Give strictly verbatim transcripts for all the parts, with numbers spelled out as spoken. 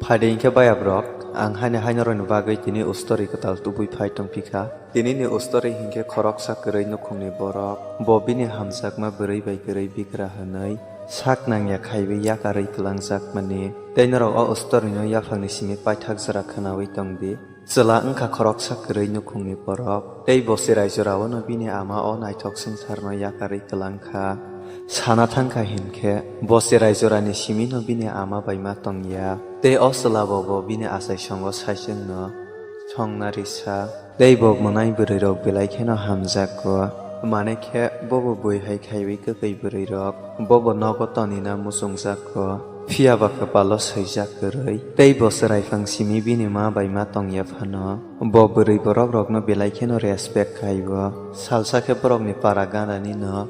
Phaidi hinkhe bayabrok, ang haino haino rokni bagwi tini ustori kwtal tubui phai tongphikha. Tinini ustori hinkhe khoroksa kwrwi nukhungni borok, bo bini hamjakma bwrwi bai kwrwi bigra hwnwi sak nangya khaiwi yakarwi kwlangjakmani. Tei norok o ustorino yaphangni simi paithak jora khwnawi tongdi. Chwla wngkha khoroksa kwrwi nukhungni borok, tei bo cherai jorao'-no bini ama o naithok swngcharno yakarwi kwlangkha. Sana thangkha hinkhe, bo cherai jorani simino bini ama bai ma tongya, tei o chwlabo bo bini achaisongo saichwngno songna risa, tei bo mwnai bwrwirok belai kheno hamjakgo, mane khe bobo bui hai khaiwi kwkwi bwrwirok, bobo nogo tonina muchungjakgo. Phiya ba kwpalo swijak kwrwi, tei bo chwraiphang simi bini ma bai ma tongya phano, bo bwrwi borok rokno belai kheno respect khai-o. Salsa khe borokni para ganani no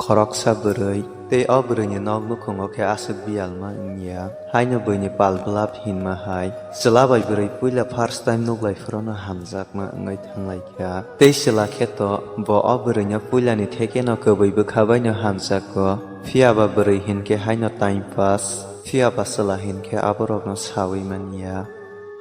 khoroksa bwrwi, tei o bwrwini nok nukhungo khe aswk biyalma wngya, haino buini pal bwlap hinma hai. Chwla bai bwrwi puila first time nuklai phorono hamjakma wngwi thanglai kha, tei chwla khe to bo o bwrwino puilani thekeno kwbwi bwkha baino hamjakgo. Phiya ba bwrwi hinkhe haino time pass, phiya ba chwla hinkhe aborokno sawi manya.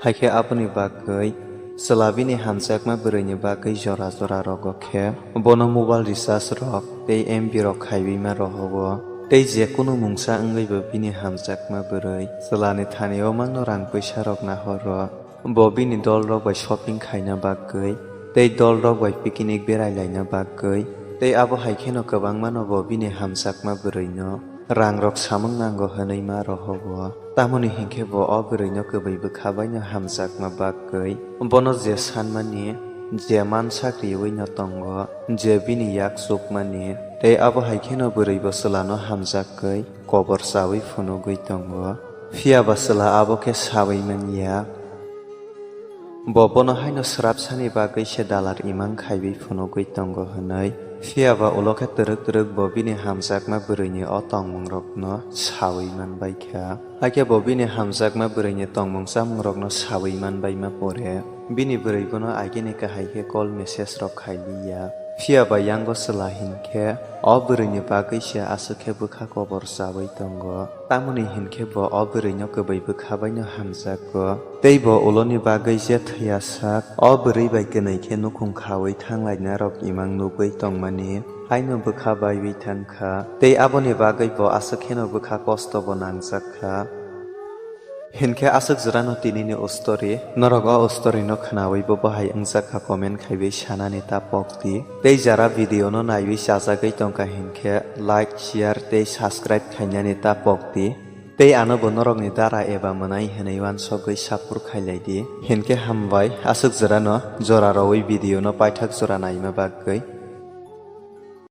Haikhe aboni bagwi chwla bini hamjakma bwrwini bagwi jora jora rogo khe bono mobile recharge rok tei M B rok khaiwi ma rohogo. Tei je kunu mungsa wngwi bo bini hamjakma bwrwi chwlani thani o mangno rang pwisa rok nahoro. Bo bini dol rok bai shopping khaina bagwi tei dol rok bai picnic berai laina bagwi tei abo hai kheno kwbangma no bo bini hamjakma bwrwi no rang rok samung nango hwnwi ma rohogo. Tamoni hinkhe bo o bwrwino kwbwi bwkha baino hamjakma bagwi bono je sanmani, je mansak riwi no tongo, je bini yak chukmani, tei abo hai kheno bwrwi bo chwlano hamjakgwi kobor chawi phunugwi tongo. Phiya ba chwla abo khe sawi manya. Bo bono haino swrapsani bagwi se dalar imang khaiwi phunugwi tongo hwnwi. Phiya ba ulo khe twrwk twrwk bo bini hamjakma bwrwini o tongmungrokno sawi manbai kha. Hakhe bo bini hamjakma bwrwini tongmung chamungrokno sawi manbaima pore, bini bwrwi bono agini kahai khe call message rok khai liya. Phiya ba yango chwla hinkhe o bwrwini bagwi se aswk khe bwkha kobor chawi tongo. Tamoni hinkhe bo o bwrwino kwbwi bwkha baino hamjakgo. Tei bo uloni bagwi je thwiya sak, o bwrwi bai kwnwi khe nukhung khawi thanglaina rok imang nugwi tongmani haino bwkha baiwi thangkha. Tei aboni bagwi bo aswk kheno bwkha kosto bo nangjakha. Hinkhe aswk jorano tinini o story. Norok o story no khwnawi bo bahai wngjakha comment khaiwi sanani ta pokdi. Tei jara video no naiwi chajagwi tongkha hinkhe like, share tei subscribe khainani ta pokdi. Tei ano bo norokni dara eba mwnai hwnwi uansugwi support khailaidi. Hinkhe hambai aswk jorano jora rowi video no paithak jora naima bagwi.